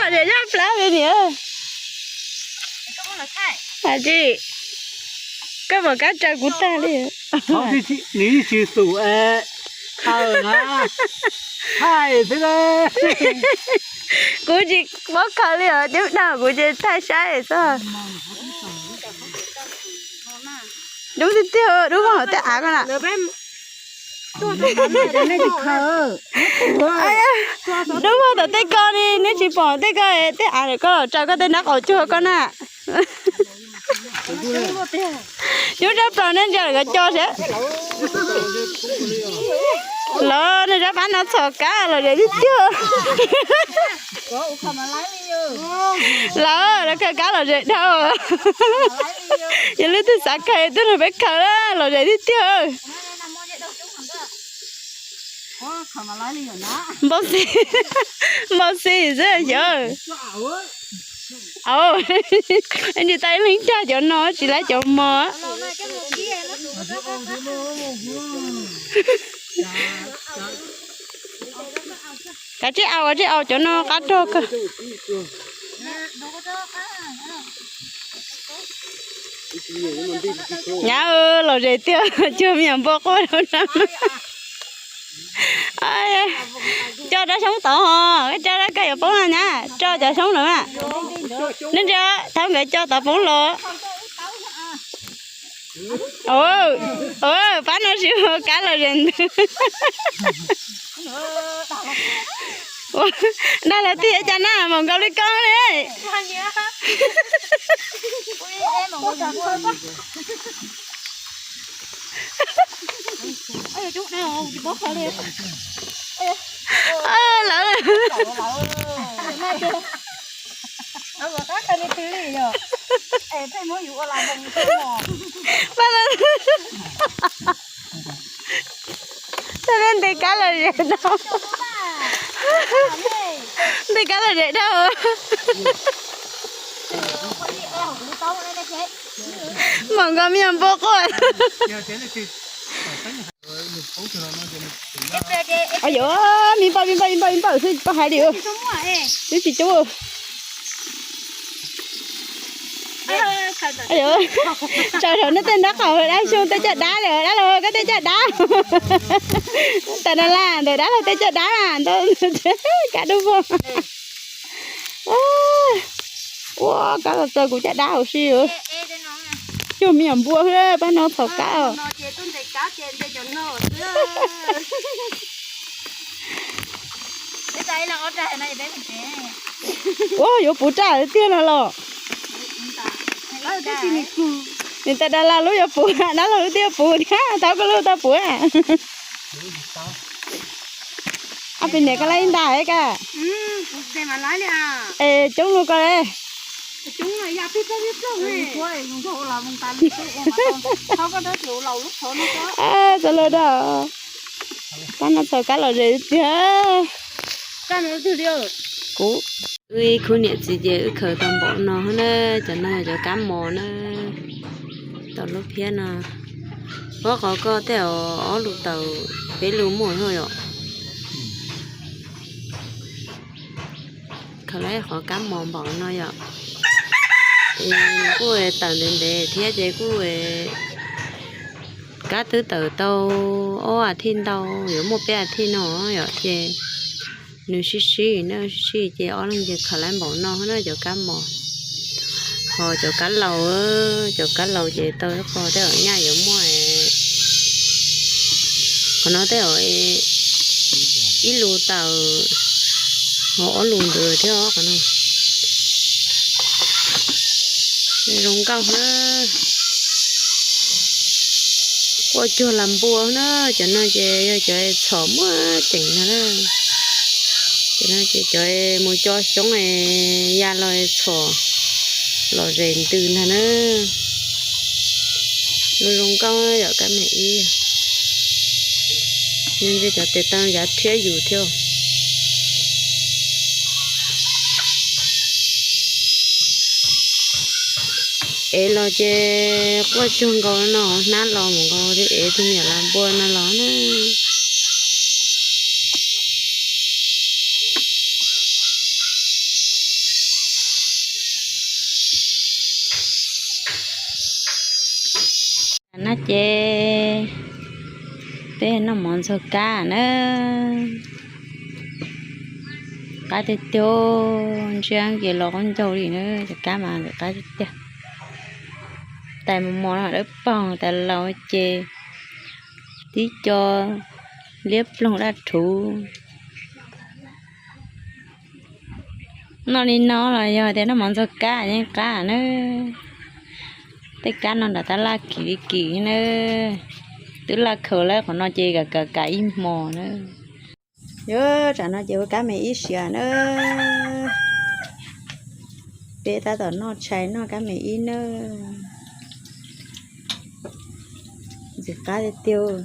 Zaj plab li niam. Tsis, koj pom kab tsaws kuv tag li. Nws yeej tsis xum, khaws na, thaij xwb. Kuv tsis paub khaws li os, coob dag kuv ces thaij saib xwb. Dub tiag tiag, dub vog hauv tej av ko na. Dub vog tom tej ko li, neb tsis pom tej ko, tej av ko los tsaws koj tej nab qaum cuag ko na. Coob zaj plaws, nej ntsia lawv cov co seb. Lawv, nej zaj pab no txhom kab lom zem tiag tiag. Lawv, lawv khaws kab lom zem dhau. Yog leej twg xav khaws tuaj nrog peb khaws, lom zem tiag tiag. Npau xi, npau xi xwb xyov. Au, ntshe tau ib leeg cog cov no tsis laib cov mos. Kav tsij au, kav tsij au, cov no qab rog kawg. Nyab, lom zem tiag, cuag me nyuam npua quaj rau na. Coj rab xyoob tod, coj rab koj yuav poob na nyab, tso cov xyoob no na. Nej ntsia, thaum nkawd coj tod poob los. Pab no tsis ua kab lom zem ntws. Dag lawv tiag cas na, npaum nkaus li koj li. Lawv, tau nte kab lom zem dhau, nte kab lom zem dhau. Npaum nkaus me nyuam npua quaj. Yog, me npawg, me npawg, me npawg, me npawg xwb, koj hais li. Twb tsis coob. Tsaws saum nej tej nraub qaum, dab xyoo tej caj dab lawm, dab laug koj tej caj dab. Tas na las ntawm dab laug tej caj dab na, ntawd kab dub vog. Ua kab los txog kuv caj dab huv si. Cuag me nyuam npua, pab no txhom kab os. Ua yuav puv raj tiag no los. Niam tais Dav Las lub yuav puv, dab laug lub twb yuav puv thiab, thaum koj lub tau puv. Ab, pem niam koj laib ib nta ka. Es coob lug koj le. Txog lawm da. Pab no txhom kab lom zem tiag. Kuv, wb ib khub niam txiv ces wb khaws tau npaum no na, cov no yog cov kab mos na, tau lub phiab no. Ob qhov ko tej zaum ob lus tawm peb lus muaj yom. Khaws lawm qhov kab mos npaum no yom. Es kuj tawm ntev ntev thiab ces kuj, kab twb tawm tau ob as thiv ntau, yuav muaj peb as thiv no yom, ces nws sib sib na, sib sib ces ob leeg ces khaws lawm npaum no na cov kab mos. Ho cov kab laus, cov kab laus ces tau ib qho tej zaum nyaj yuav muaj, qhov no tej zaum ib lus tawm, ho ob lus ntawd thiab qhov no. Zoo nkauj na. Quaj cuag las npua na, cov no ces yog cov txhom muaj ceem no na. Cov no ces cov mus co xyoob ya los txhom lom zem ntws ntag na. Zoo zoo nkauj yom, kab me ib. Ntshe cov tes taw yav thiab yus thiab. Ev los ces quaj cuag nkaus no, hnab los mus nkaus li ev tus me nyuam las npua no los na. No ces peb noj mov ntxuag kab na. Qab tiag tiag, ntsib kev los qaub ncaug li na, cov kab mas lawm qab tiag tiag. Tais mos mos no dawb paug, tais laus ces tib co liab ploog daj rhuv. Noj li no los yog tias noj mov ntxuag kab yeej qab na. Tej kab no nram tab laj kim li kim na. Twb laj khaws lawm qhov no ces kam kam kam ib hmos na. Yuav tsam no ces ua kab me ib siav na. Peb tab tom noj tshais noj kab me ib na. Ntxim qab tiag tiag.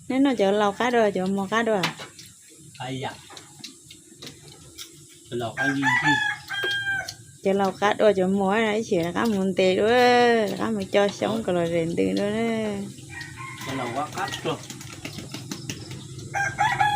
Neb noj cov laus qab dua cov mos qab dua? Cov laus qab dua cov mos ib chim rov qab mus ntes dua, rov qab mus co xyoob kom los zem ntws dua na.